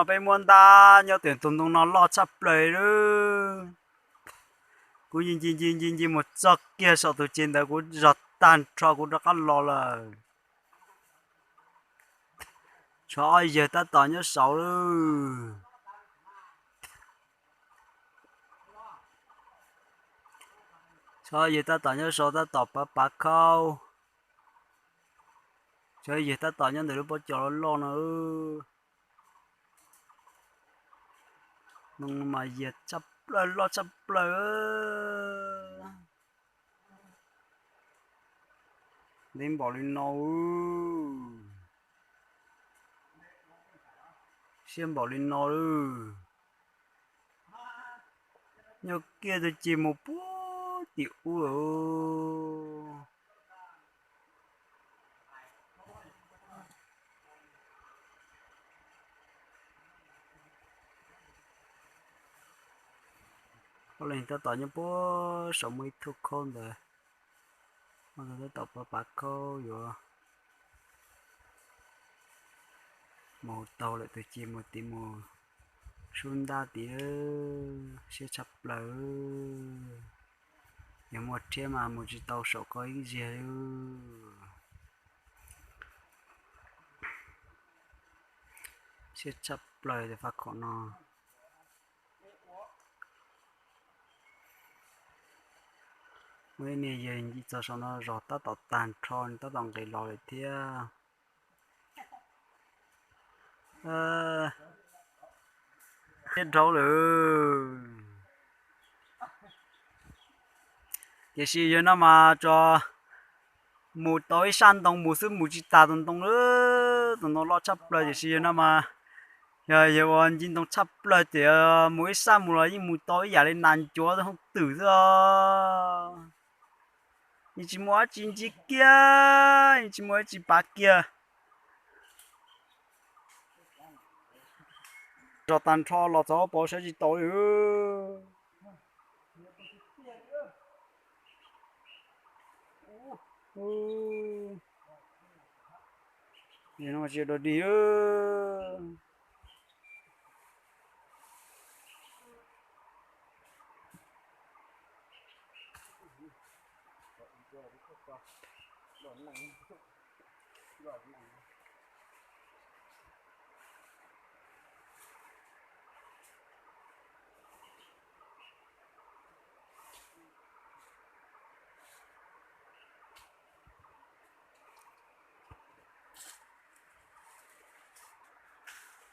Peb muab ntab nyob tim tus ntoo no loj tshaj plaws li. Kuv ncig ncig ncig ncig mus txog kiag saum tus ci ntawd kuv zog tag nrho kuv rov qab los lawm. Tshuav ob yawg tab tom nyob saud lawm. Tshuav ob yawg tab tom nyob saud tab tom pav pav khaub. Tshuav ob yawg tab tom nyob ntawm lub pob cos loj loj no. Ntoo mas yias tshaj plaws loj tshaj plaws. Ntev npaum li no. Siab npaum li no lawm. Nyob kiag tus ci mus puag tim ub lawm. Ob leeg tab tom nyob puag saum muaj ib thaj khaub ntawd, tab tom pav pav khaub yuav mus taug lawm tus ci mus tid mus sub ntab tid, siab tshaj plaws. Yog muaj rhiab mas mus tsis tau saum ko ib zaug li. Siab tshaj plaws tias faj khaum no. Muaj ib niag yawg ncig txog saum no zog tab tom tag nrho, tab tom nqis los lawm thiab. Thiab dhau lawm. Tiam sis yawg no mas tsuas mus tau ib sab ntoo mus xwb, mus tsis tas tus ntoo lawm. Tus ntoo loj tshaj plaws tiam sis yawg no mas yog yawg uas ncig ntoo tshaj plaws ces mus ib sab mus los yeej mus tau ib yam li nas ncuav hoob twm xwb os. Yeej tsis muaj dab tsi ncig kiag, yeej tsis muaj dab tsi pav kiag. Zog tag nrho los txog pov saib tsis tau li. Tsis dog dig.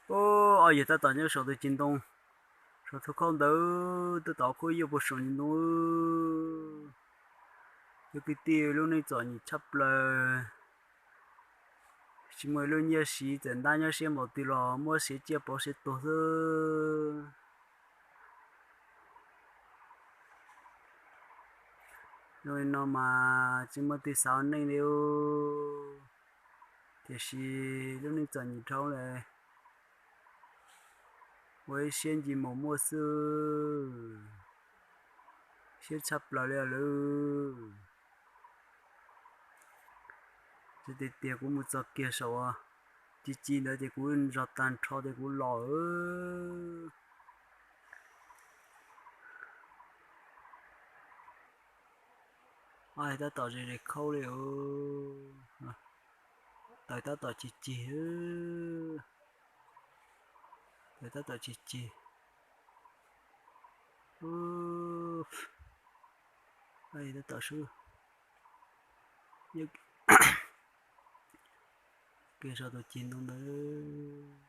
Ob yawg tab tom nyob saum tus ci ntoo, saum thaj khaub ntawd tab tom khuab yuaj puag saum ntoo. Cov kwv tij, lub neej txom nyem tshaj plaws, tsis muaj lub nyiaj siv, txawm ntab nyob siab npaum twg los muab siav ciaj pauv siav tuag xwb. Zoo li no mas tsis muaj twg xav ua neej li. Tiam sis lub neej txom nyem dhau lawm, ua ib siab ncig mus muaj xwb, siab tshaj plaws li lawm. Tsis tias tias kuv mus txog kiag saum ci ci ntawd ces kuv zog tag nrho ces kuv los. Tab tom ze ze khaub li. Taws tab tom cig cig. Taws tab tom cig cig. Tab tom sub kiag saum tus ceg ntoo ntawd.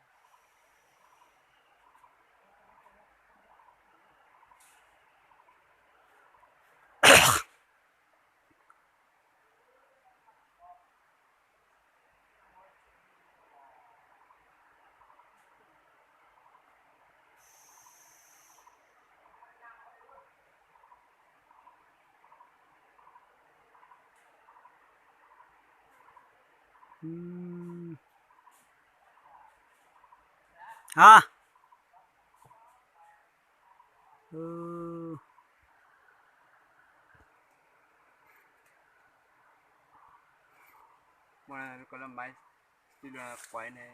A, muaj koj lub maiv tij lug quaiv ne.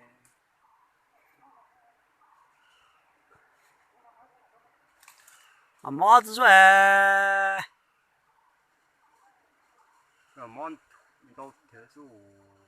Mob txhua es. Mob ntau thiab xwb.